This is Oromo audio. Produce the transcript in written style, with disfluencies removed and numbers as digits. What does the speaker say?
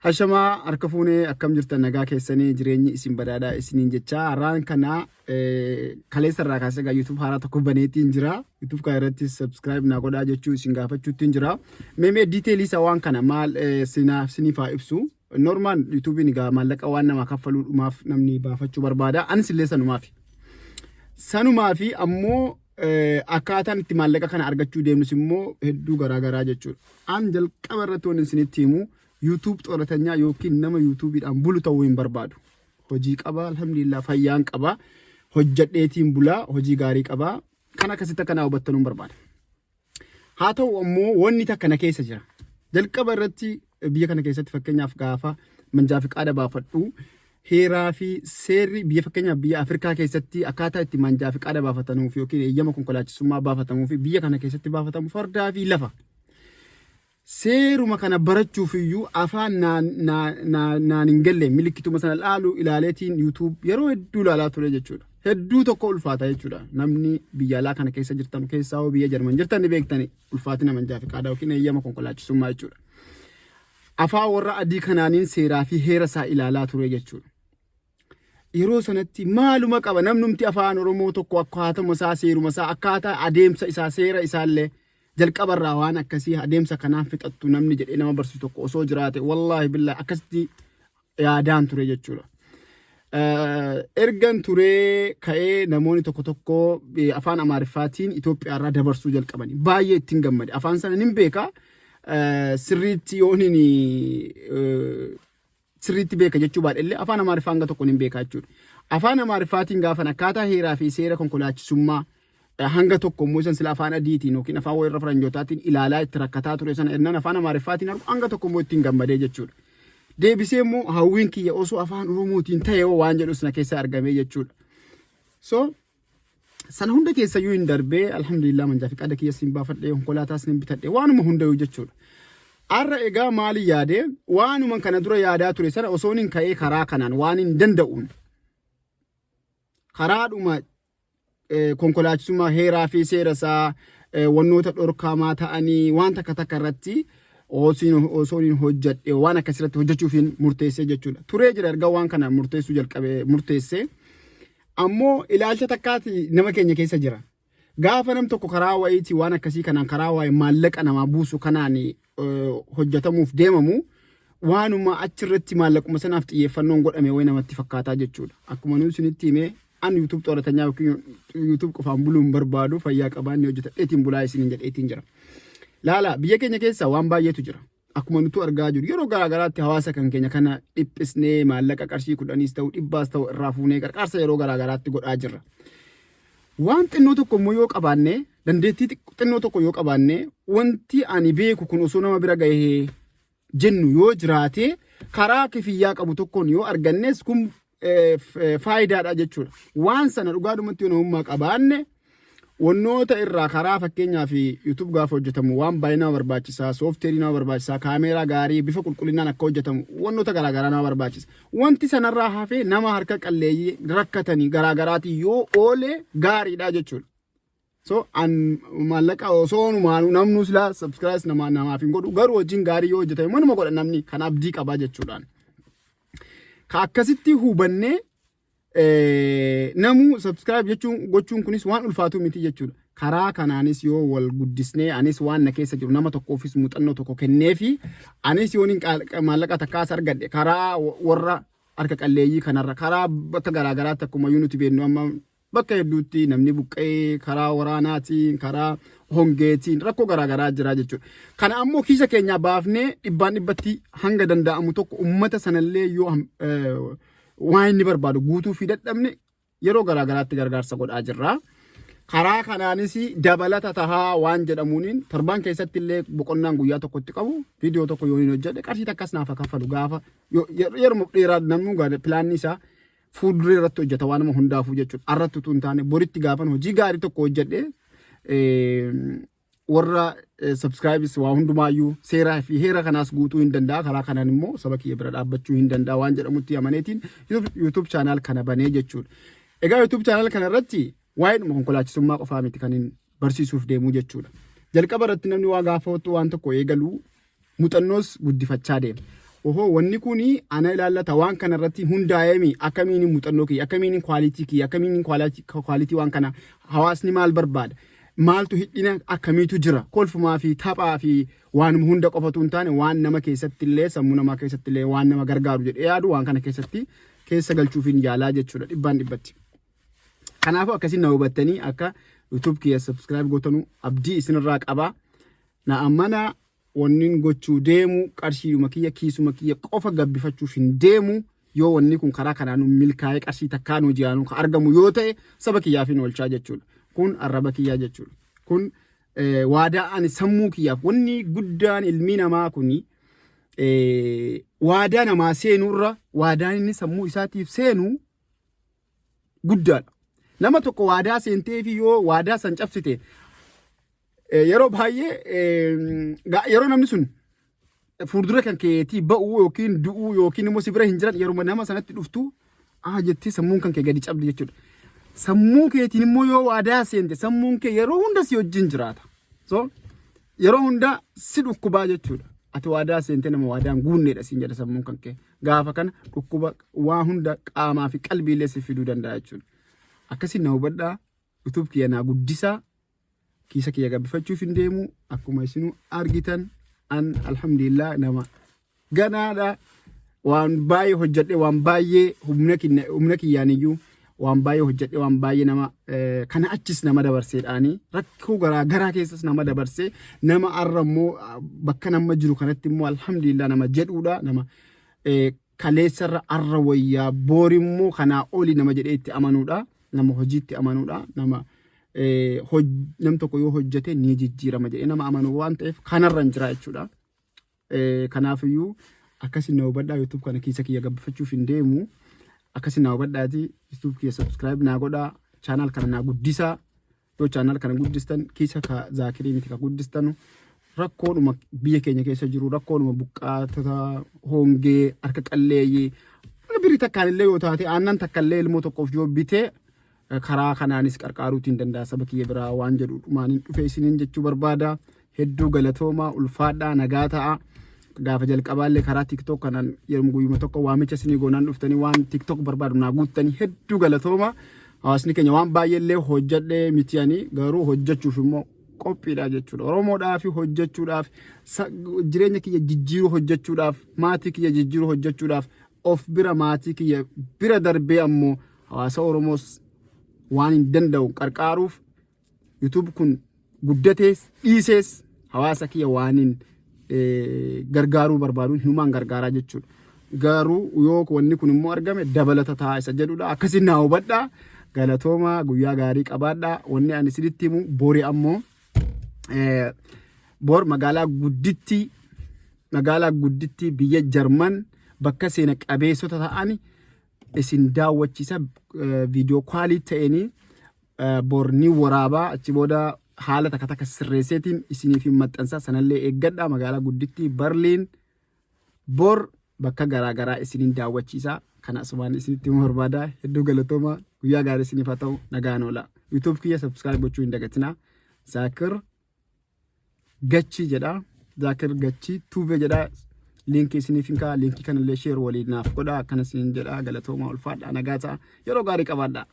Hashamaa harka fuunee, akkam jirtan? Nagaa keessanii? Jireenyi isin badhaadhaa isiniin jecha. Har'aan kana kaleessa irraa kaasee egaa YouTube haaraa tokko baneetiin jira. YouTube kana irratti subscribe naa godhaa jechuu isin gaafachuuttiin jira. Mee detailii isaa waan kana maal sinaaf siniif haa ibsu. Normal YouTube'n egaa maallaqa waan namaa kaffaluudhumaaf namni baafachuu barbaada. Anis illee sanumaafi. Sanumaafi ammoo akkaataan itti maallaqa kana argachuu deemnus immoo hedduu garaagaraa jechuudha. An jalqaba irratti waan isinitti himu, YouTube xooratanyaa yookiin nama YouTubeidhaan bulu ta'uu hin barbaadu. Hojii qaba, alhamdulillah, fayyaan qaba, hojjedheetiin bulaa, hojii gaarii qaba. Kan akkasitti akka naa hubattanuu hin barbaada. Haa ta'u ammoo wanni takka na keessa jira. Jalqaba irratti biyya kana keessatti, fakkeenyaaf, gaafa manjaa fi qaada baafadhu, heeraa fi seerri biyya, fakkeenyaaf biyya Afrikaa keessatti akkaataa itti manjaa fi qaada baafatanuuf yookiin eeyyama konkolaachisummaa baafatamuu fi biyya kana keessatti baafatamu fardaa fi lafa. Seeruma kana barachuuf iyyuu afaan naan hin galle milikkituma sana laalu ilaaleetiin YouTube yeroo hedduu ilaalaa ture jechuudha. Hedduu tokko ulfaata jechuudha. Namni biyya alaa kana keessa jirtan, keessaa hoo biyya Jarman jirtan, ni beektani ulfaatina manjaa fi qaadaa yookiin eeyyama konkolaachisummaa jechuudha. Afaan warra adii kanaaniin seeraa fi heera isaa ilaalaa ture jechuudha. Yeroo sanatti maaluma qaba namnumti afaan Oromoo tokko akkaatuma isaa, seeruma isaa, akkaataa adeemsa isaa, seera isaallee jalqabarraa waan akkasii adeemsa kanaan fixattu namni jedhee nama barsiisu tokko osoo jiraate, wallaahi billaahi, akkasitti yaadaan ture jechuudha. Ergan turee ka'ee namoonni tokko tokko afaan Amaariffaatiin Itoophiyaarraa dabarsuu jalqabani. Baay'ee ittiin gammade. Afaan sana nin beeka. Sirriitti yoon hin sirriitti beeka jechuu baadhellee, afaan Amaariffaa hanga tokko nin beeka jechuudha. Afaan Amaariffaatiin gaafan akkaataa heeraa fi seera konkolaachisummaa hanga tokko immoo isan sila afaan adiitiin yookiin afaan warra faranjootaatiin ilaalaa itti rakkataa ture sana ennaan afaan Amaariffaatiin argu, hanga tokko immoo ittiin gammadee jechuudha. Deebisee immoo hawwiin kiyya osoo afaan Oromootiin ta'e hoo waan jedhus na keessa argamee jechuudha. So sana hunda keessayyuu hin darbee, alhamdulillah, manjaa fi qada kiyya siin baafadhee, konkolaataas nin bitadhe, waanuma hundayyuu jechuudha. Har'a egaa maali yaadee, waanuma kana dura yaadaa ture sana osoo hin ka'ee karaa kanaan waan hin danda'uun karaadhuma konkolaachisummaa heeraa fi seera isaa wannoota dhorkamaa ta'anii waan takka takka irratti osoo hin hojjedhe, waan akkasirratti hojjechuuf hin murteessee jechuudha. Turee jira erga waan kana murteessuu jalqabe murteessee. Ammoo ilaalcha takkaati nama keenya keessa jira. Gaafa nam tokko karaa wayiitii waan akkasii kanaan, karaa waa'ee maallaqa namaa buusu kanaan hojjetamuuf deemamu, waanuma achirratti maallaquma sanaaf xiyyeeffannoon godhame wayi namatti fakkaataa jechuudha. Akkuma nuyi isinitti hime, an YouTube xooratanyaa yookiin YouTube qofaan buluu hin barbaadu, fayyaa qabaanni hojjetadheetiin bulaa isiniin jedheetiin jira. Laala, biyya keenya keessa waan baay'eetu jira. Akkuma nutu argaa jiru, yeroo garaa garaatti hawaasa kan keenya kana dhiphisnee maallaqa qarshii 10s ta'u 100s ta'u irraa fuunee qarqaarsa yeroo garaa garaatti godhaa jirra. Waan xinnoo tokko immoo yoo qabaanne, dandeettii xinnoo tokko yoo qabaanne, wanti ani beeku kun osoo nama bira gahee jennu yoo jiraate, karaa kifiyyaa qabu tokkoon yoo argannes, kun faayidaadha jechuudha. Waan sana dhugaadhumatti yoo namummaa qabaanne, wannoota irraa karaa, fakkeenyaaf, YouTube gaafa hojjetamu waan baay'ee nama barbaachisaa, soofteerii nama barbaachisaa, kaameeraa gaarii bifa qulqullinaan akka hojjetamu wannoota garaagaraa nama barbaachisa. Wanti sanarraa hafee nama harka qalleeyyii rakkatanii garaagaraatiin yoo oole gaariidha jechuudha. So an maallaqa osoo numaanuu namnu silaa subscribe nama namaaf hin godhu, garuu hojiin gaarii yoo hojjetame manuma godha namni kan abdii qabaa jechuudhaan. Ka akkasitti hubannee namuu subscribe jechuun gochuun kunis waan ulfaatu miti jechuudha. Karaa kanaanis yoo wal guddisnee, anis waan na keessa jiru nama tokkoofis muuxannoo tokko kenneefi, anis yoon hin maallaqa takkaas argadhe, karaa warra harka qalleeyyii kanarra karaa bakka garaagaraatti, akkuma iyyuu nuti beeknu, amma bakka hedduutti namni buqqa'ee karaa waraanaatiin, karaa hongeetiin rakkoo garaagaraa jira jechuudha. Kana ammoo kiisa keenyaa baafnee dhibbaan dhibbatti hanga danda'amu tokko uummata sanallee yoo waan inni barbaadu guutuu fi dadhabne, yeroo garaagaraatti gargaarsa godhaa jirra. Karaa kanaanis dabalata tahaa waan jedhamuuniin torbaan keessatti illee boqonnaan guyyaa tokkotti qabu viidiyoo tokko yoo hin hojjedhe, qarshii takkas naaf kaffalu, gaafa yeroo dheeraa namni pilaanni isaa fuulduree irratti hojjeta waan nama hundaafuu jechuudha. Arratti utuu hin taane boritti gaafan hojii gaarii tokko hojjedhe, warra subscribes waa hundumaayyuu seeraa fi heera kanaas guutuu hin danda'a, karaa kanaan immoo saba kiyya bira dhaabbachuu hin danda'a waan jedhamutti amaneetiin YouTube channel kana banee jechuudha. Egaa YouTube channel kana irratti waa'ee konkolaachisummaa qofaa miti kan hin barsiisuuf deemuu jechuudha. Jalqaba irratti namni waa gaafa waan tokko eegalu muuxannoos guddifachaa deema. Ohoo, wanni kun ana ilaallata, waan kana irratti hundaa'eemi, akkamiin muuxannoo kiyya, akkamiin quality kiyya, akkamiin quality waan kana, hawaasni maal barbaada, maaltu hidhina akkamiitu jira, kolfumaa fi taphaa fi waan hunda qofatu hin taane, waan nama keessatti illee, sammuu namaa keessatti illee waan nama gargaaru jedhee yaadu waan kana keessatti keessa galchuuf hin yaalaa jechuudha dhibbaan dhibbatti. Kanaafuu akkasiin na hubattanii akka YouTube kiyya subscribe gootanu abdii isinirraa qabaa. Na amana, wannin gochuu deemu qarshiidhuma kiyya, kiisuma kiyya qofa gabbifachuuf hin deemu. Yoo wanni kun karaa kanaan milkaa'ee qarshii takkaan hojii kan argamu yoo ta'e, saba kiyyaaf hin oolchaa jechuudha. Kun arraba kiyyaa jechuudha. Kun waadaa ani sammuu kiyyaaf. Wanni guddaan ilmi namaa kuni waadaa namaa seenurra waadaan inni sammuu isaatiif seenu guddaadha. Nama tokko waadaa seentee fi yoo waadaa san cabsite, yeroo baay'ee yeroo namni sun fuuldura kan keetii ba'uu yookiin du'uu yookiin immoo si bira hin jiran, yeroo nama sanatti dhuftu ah jettee sammuun kan kee gadi cabdi jechuudha. Sammuu keetiin immoo yoo waadaa seente, sammuun kee yeroo hunda si wajjin jiraata. So yeroo hunda si dhukkubaa jechuudha. Ati waadaa seente nama waadaan guunneedha siin jedha sammuun kan kee. Gaafa kana dhukkuba waa hunda qaamaa fi qalbiillee si fiduu danda'a jechuudha. Akkasiin na hubadhaa. YouTube kiyya naa guddisaa. Kiisa kiyya gabbifachuuf hin deemu. Akkuma isinuu argitan, an alhamdulillah nama ganaadha. Waan baay'ee hojjedhe, waan baay'ee humna kiyyaan iyyuu waan baay'ee hojjedhe, waan baay'ee nama kana achis nama dabarseedhaani, rakkoo garaa garaa keessas nama dabarsee, nama arra immoo bakka nama jiru kanatti immoo alhamdulillah nama jedhuudha, nama kaleessarra arra wayyaa, boori immoo kanaa oli nama jedhee itti amanuudha, nama hojiitti amanuudha, nama nam tokko yoo hojjete ni jijjiirama jedhee nama amanu waan ta'eef kanarra hin jira jechuudha. Kanaafiyyuu akkasin na hubadhaa. YouTube kana kiisa kiyya gabbifachuuf hin deemu. Akkasin na hubadhaati YouTube kiyya subscribe naa godhaa, channel kana naa guddisaa. Yoo channel kana guddistan, kiisa ka Zaakirii miti ka guddistanu, rakkoodhuma biyya keenya keessa jiru, rakkoodhuma buqqaatota, hongee, harka qalleeyyii, birii takkaan illee yoo taate, aannan takka illee ilmoo tokkoof yoo bitee, karaa kanaanis qarqaaruutiin danda'a saba kiyya biraa waan jedhu dhumaaniin dhufe isiniin jechuu barbaada. Hedduu galatoomaa, ulfaadhaa, nagaa ta'a. Gaafa jalqabaallee karaa TikTok kanaan yeroo guyyuma tokko waamicha isinii goonaan dhuftanii waan TikTok barbaadu naa guuttanii, hedduu galatooma. Hawaasni keenya waan baay'eellee hojjedhee miti, ani garuu hojjechuuf immoo qophiidha jechuudha. Oromoodhaaf hojjechuudhaaf, jireenya kiyya jijjiiruu hojjechuudhaaf, maatii kiyya jijjiiruu hojjechuudhaaf, of bira, maatii kiyya bira darbee ammoo hawaasa Oromoos waan hin danda'u qarqaaruuf, YouTube kun guddatees dhiisees hawaasa kiyya waan hin gargaaruu barbaaduun hinumaan gargaaraa jechuudha. Garuu yoo wanni kun immoo argame dabalata ta'a isa jedhudha. Akkasiin naa hubadhaa. Galatooma, guyyaa gaarii qabaadhaa. Wanni ani isinitti himu, bori ammoo bor magaalaa guddittii biyya Jarman bakka seena qabeessota ta'an isin daawwachiisa, viidiyoo quality ta'eenii bor ni waraabaa. Achi booda haala takka takka sirreesseetiin isiniif hin maxxansa, sanallee eeggadha. Magaalaa guddittii Barliin bor bakka garaa garaa isiniin daawwachiisa. Kana asumaan isinitti himuu barbaada. Hedduu galatooma, guyyaa gaarii isiniif haa ta'u, nagaan oola. YouTube kiyya subscribe gochuu hin dagatinaa. Zaakir Gachii jedha, Zaakir Gachii Tuubee jedha. Liinkii isiniif hin ka'a, liinkii kanallee share waliin naaf godha, akkana isiniin jedha. Galatooma, ulfaadha, nagaa ta'a, yeroo gaarii qabaadha.